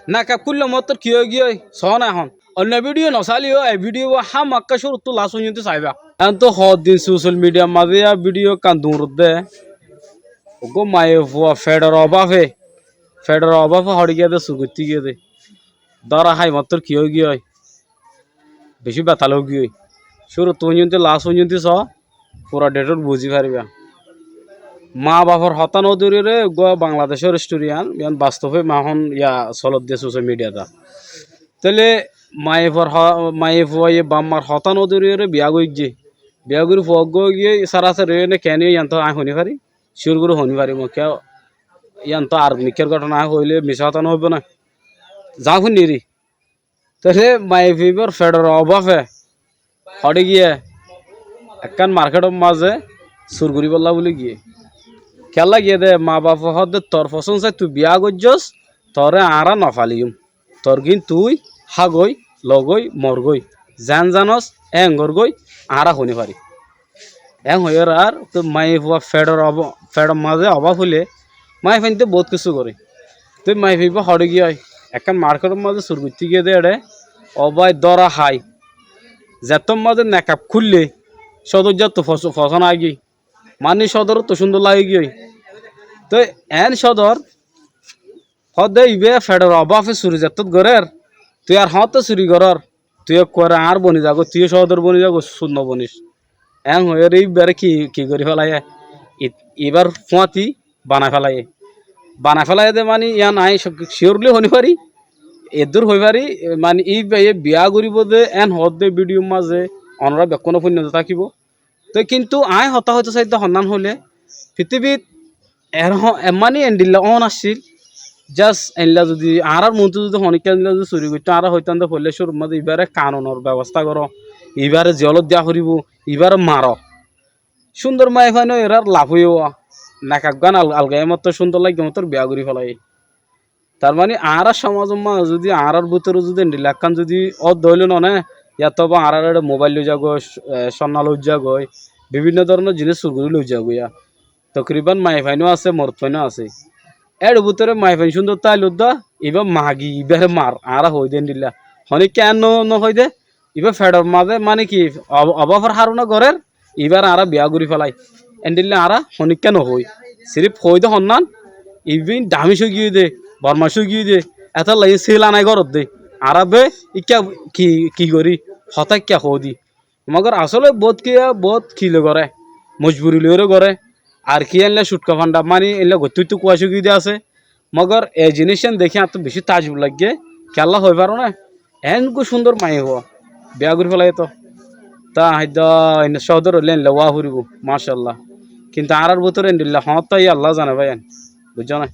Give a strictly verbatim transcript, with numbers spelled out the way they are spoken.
Nekab kúille mottor ki óigiyoi? Soóna ehón. Oinno bídiyo nosáliyó, e bídiyo hámakká cúruttu las foijjonto saibá. Ehón toó hoddin sosal midiyar mazé yá bídiyo ekkán duñr dé. Uggúa maiyafua feçor obáfe, feçor obáfe hoçé giyé dé, sur goittí giyé dé. Dóra hái mottor ki óigiyoi? Bicí betal óigiyoi. Cúruttu foijjonto las foijjonto soó, fura dhetót buzí faribá. Maa bafor hotá nodóriyoré, uggúa Bangladecór istori yián, yián bastofe mahón yá solodde sosal midiyat. Tóile maiyafuar ho-, maiyafuaye bafmar hotá nodóriyoré biyá goijjé. Biyá gorí fua uggúa óigiyoi, sárasari óiye né keén óiye yián toó aññí honí fari. Cúr gorí honí fari, mokká yián toó ar mikkár góthona, aññí hoilé misá hotá noóibo né. Zaá fúinníri. Tóile maiyafua ibár feçor obáfe hoçé giyé, ekkán markétor mazé sur goríbolla bóli giyé. Kiyólla giyé dé, maa bafe hoódde, tor fosón sái tui biyá goijjós, toré añára nofaliyúm. Tor gín tui hágoi, logói, morgói. Zeén zanós, éen gorgói, añára honí fari. Eén hoiyóre ar, toi maiyafua feçor oba-, feçor mazé obáf óile, maiyafuain dé boóut kessú goré. Toi maiyafua ibá hoçé giyói, ekkán markétor mazé sur goittí giyé dé eçé, ó bái dóra hái. Zettór mazé nekab kúille, códor yáttu fos-, fosón aigiyói. Mani códorottú cúndor lagi giyói. Toi eén códor, hoódde ibá feçor obáfe suri zettót gorér, tui ar hoóñtte suri gorór, tui ekkuare añár boni zagói, tui yó códor boni zagói, sur nobonis. Eén hoiyóre íbaré ki, ki gorí félaiyé? I-, ibár fúañti banai félaiyé. Banai félaiyé dé mani yián aññí ci-, ciyórli honí fari, eddúr hoói fari, mani íbayé biyá goríbou dé, eén hoódde bídiyor mazé, onorá bekkúne fúinnote tákibou. Toi kintu aññí hotá hoitó saidde honnán hoilé, fitibit er ho-, emmani endilla óon accíl, jas endilla zodi añárar muntu zodi honíkka endilla zodi suri goittó, añára hoitám dé foillá cúrur mazé ibáre kanunor bebosta goró, ibáre ziyólot diya foribó, ibáre maró. Cúndor maiyafuain ói erár laf óiye, nekab gán al-, algaiyé mottor cúndor laiggé mottor biyá gorí félaiyé. Tar mani añárar somazor mazé zodi añárar bútore zodi endilla ekkán zodi ódde óile none, yáttobá añárar eçé mobáil loi zagói, e, cónna loi zagói, bibinno dóronor jinís sur gorí loi zagói yá. Tokriban maiyafuain ó asé, morotfuain ó asé. Éçe bútore maiyafuain cúndor táile uddá, ibá magi, ibáre mar, añára hoói dé endilla. Honíkka eén no-, nohoói dé, ibá feçor mazé mani ki ob-, obáfor hárone gorér, ibáre añára biyá gorí félai. Endilla añára honíkka nohoói. Siríf hoói dé honnán, ibá damic óigiyoi dé, bormac óigiyoi dé, etólla iín síl anai goródde. Añára be íkka ki, ki gorí, hotá íkka hoódi. Mogor asóle boóut kiyá, boóut ki loi goré, mojburi loiyóre goré. Ar ki eénlla cutka fanda mani eénlla goittó goittó kuwacók giyé dé asé. Mogor e jiníc yián dekí añáttu bicí taajjub laiggé. Kiyólla hoói faro né? Eén uggúa cúndor maiyafua biyá gorí félaiyé toó. Taa haidda eén códor óile eénlla ówa foribóu, macállah. Kintu añárar bútore endilla hoóñtta yó Allah zane bái eén. Buijjó né?